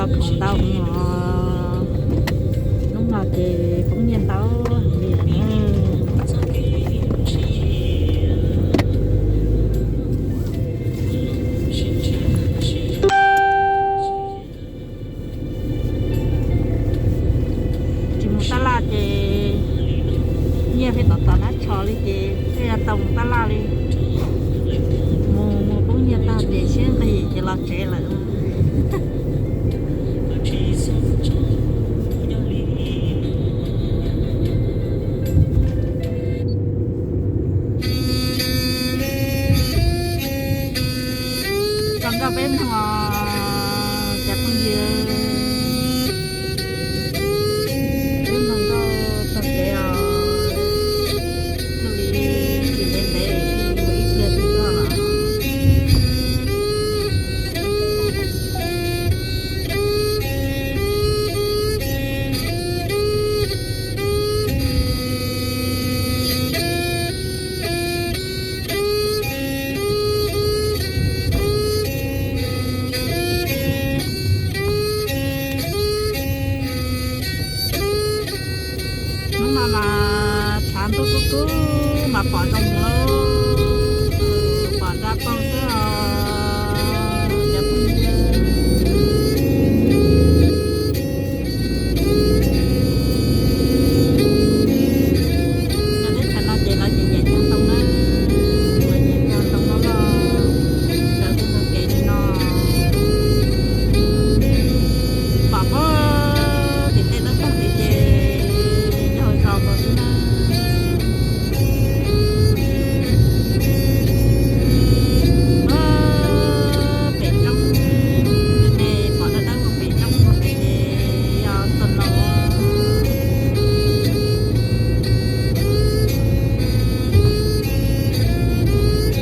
Khoom ntau os, hnub no ces poob nyiaj ntau heev li lawm na. Tsis mus tab laj ces nyiaj pheej tom tom nab tsho li ces pheej yuav tau mus tab laj li. Mus mus poob nyiaj tag ces siab nqig ces los tsev lawm. Zoo nkauj peb mloog os cov phooj ywg, peb mloog nkauj txog kev os, thiaj li tsis ntev ntev ib pliag twb tuaj los. Hnub no mas tshav ntuj kub kub mas pom zoo lawm, pom dab pog xwb os cov phooj ywg. Nyob teb chaws no ces lawv nyiam nyiam cog ntoo na, lawv nyiam cog ntoo loj loj, sawv tuaj ntug kev li no. Pom puag tim tej dawb paug tid ces yog zos nkaus xwb na. Puag pem roob, nej pom dawb dawb puag pem roob puag pem ces yog Snow.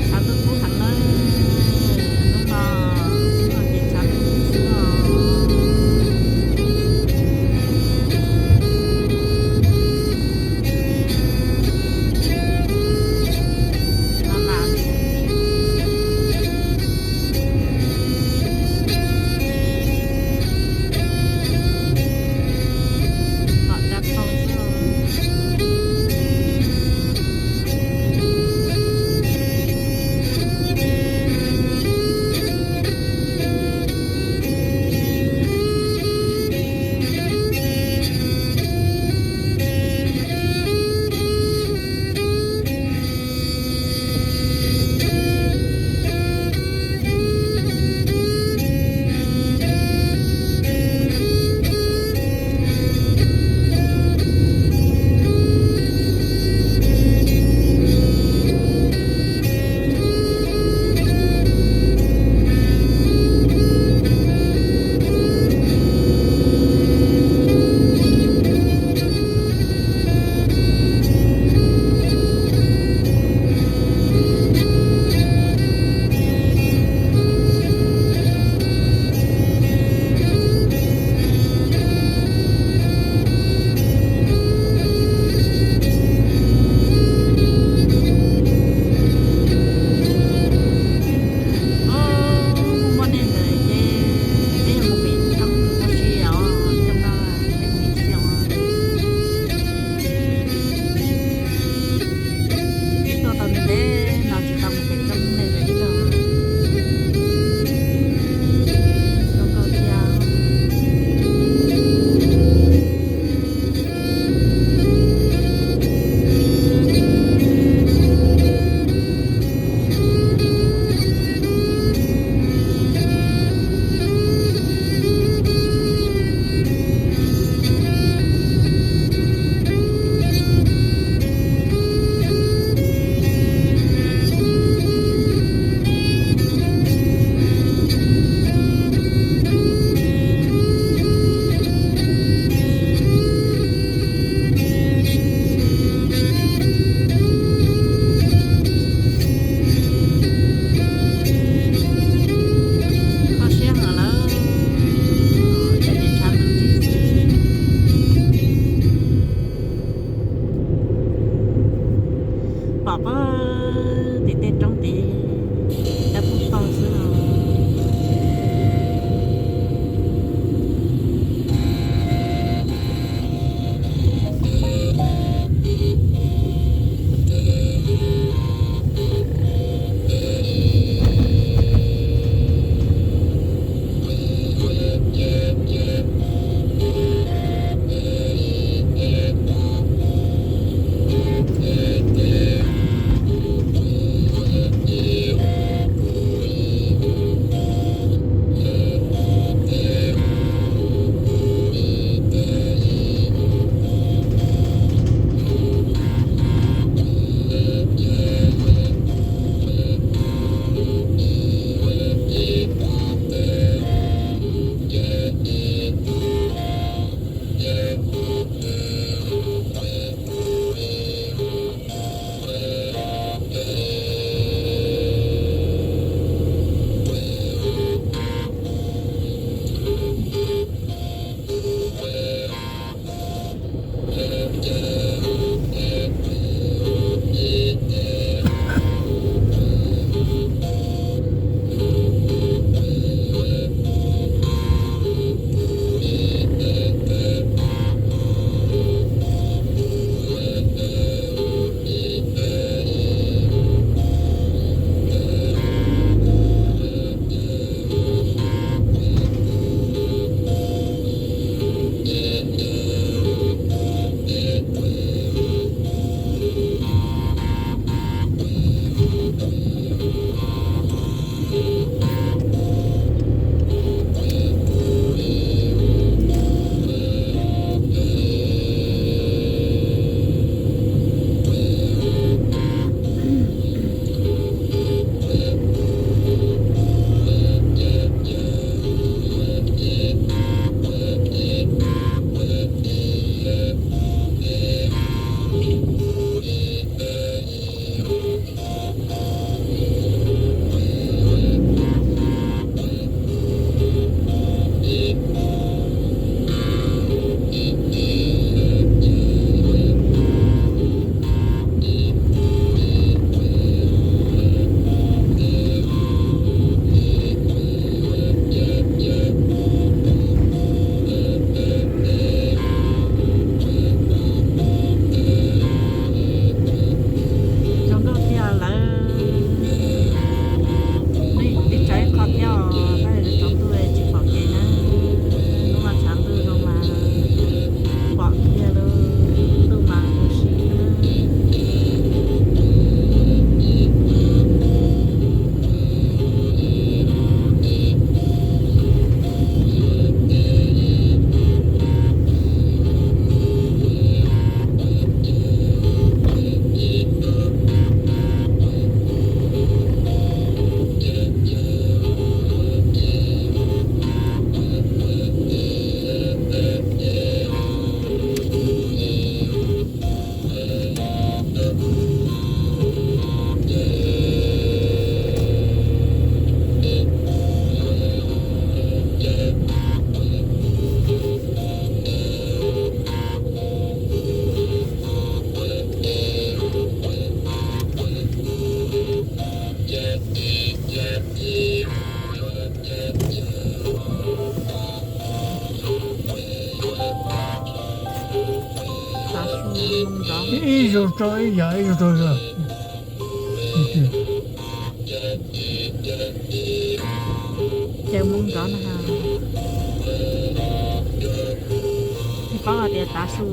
Tshav ntuj kub heev na, hnub no, hnub no ces tshav ntuj kub xwb os. Muaj muaj neeg ntawd ces peb yuav mus pem roob ua si os, xyoo no peb mus ua si os. Peb tuaj tau ntev no tsis tau mus pem roob ne lawm ib zaug. Zoo nkauj thiab. Kho siab heev lawm, cov niag tshav ntuj nrig xwb. Pom puag tim tej roob tid, dawb paug paug xwb os. Ib zaug rau ib yam, ib zaug rau ib yam. Ces mus nrov na ha. Paub hais tias tav su.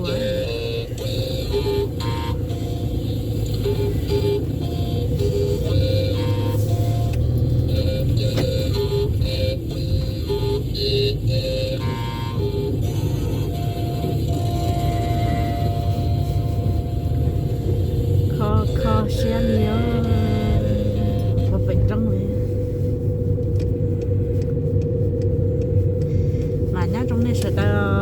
Kho kho siab li os, puag pem roob li. Mas nyob zoo nej sawv daws.